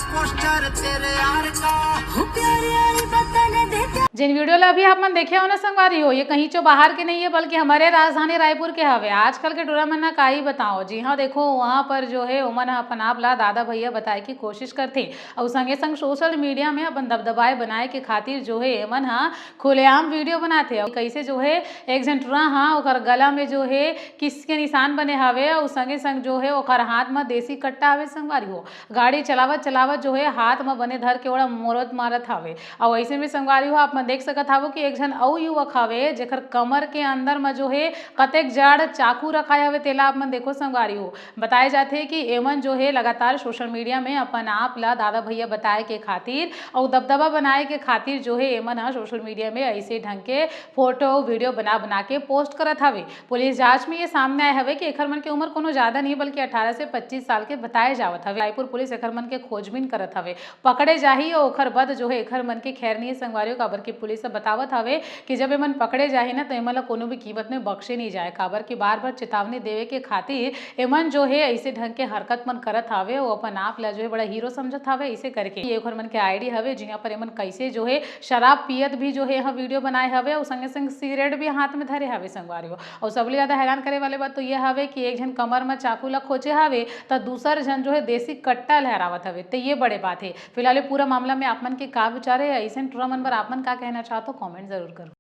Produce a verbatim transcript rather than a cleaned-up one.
Poster तेरे यार का। हो प्यारे यारी बता न दे प्यार। जेन वीडियो ला अभी आप मन देखे हो ना संगवारी हो, ये कहीं चो बाहर के नहीं है, बल्कि हमारे राजधानी रायपुर के हवे। आजकल के टूरा मन ना काई बताओ, जी हाँ, देखो वहाँ पर जो है ओमन ह अपन आप ला दादा भैया बताए की कोशिश करथे, अउ संगे संग सोशल मीडिया में अपन दबदबाए बनाए के खातिर जो है एमन ह खुलेआम वीडियो बनाथे। अउ कैसे जो है एक झन टूरा ह ओकर गला में जो है किस के निशान बने हवे, अउ संगे संग जो है ओकर हाथ में देसी कट्टा हवे संगवारी हो। गाड़ी चलावत चलावत जो है हाथ म बने धर के ओला मोरत मारत हावे। अउ अइसे में संगवारी हो, आप मन देख सकत हावो कि एक झन अउ युवक हावे, जेकर कमर के अंदर म जो है कतेक जाड़ चाकू रखाए हवे, तेला आप मन देखो संगवारी हो। बताए जाथे कि एमन जो है लगातार सोशल मीडिया में अपन आप ला दादा भैया बताए के खातिर अउ दबदबा बनाए के खातिर जो है एमन ह सोशल मीडिया में ऐसे ढंग के फोटो वीडियो बना बना के पोस्ट करत हावे। पुलिस जांच में ये सामने आए हवे कि एखर मन के उम्र कोनो ज्यादा नहीं, बल्कि अठारह से पच्चीस साल के बताए जावत हवे। रायपुर पुलिस एखर मन के खोजबीन करत हवे। पकड़े जाही अउ ओखर बाद जो है एखर मन के खैर नहीं है संगवारी हो, काबर कि पुलिस ह बतावत हवे कि जब एमन पकड़े जाही ना, तो एमन ला कोनो भी कीमत में बख्शे नहीं जाए, काबर कि बार बार चेतावनी देवे के खातिर एमन जो है ऐसे ढंग के हरकत मन करत हवे, वो अपन आप ला जो है बड़ा हीरो समझत हवे। ऐसे करके ये ओखर मन के आईडी हवे, जिहां पर एमन कैसे जो है शराब पियत भी जो है यहाँ वीडियो बनाए हवे, अउ संगे संग सिगरेट भी हाथ में धरे हवे संगवारी हो। अउ सबले ज्यादा हैरान करे वाले बात तो ये हवे कि एक झन कमर में चाकू ला खोचे हवे, त दूसर झन जो है देसी कट्टा लहरावत हवे। तो ये बड़े बात है। फिलहाल ये पूरा मामला में आप मन के का विचार है, ऐसे टूरा मन बर आप मन का कहना चाहत हो, कमेंट जरूर करो।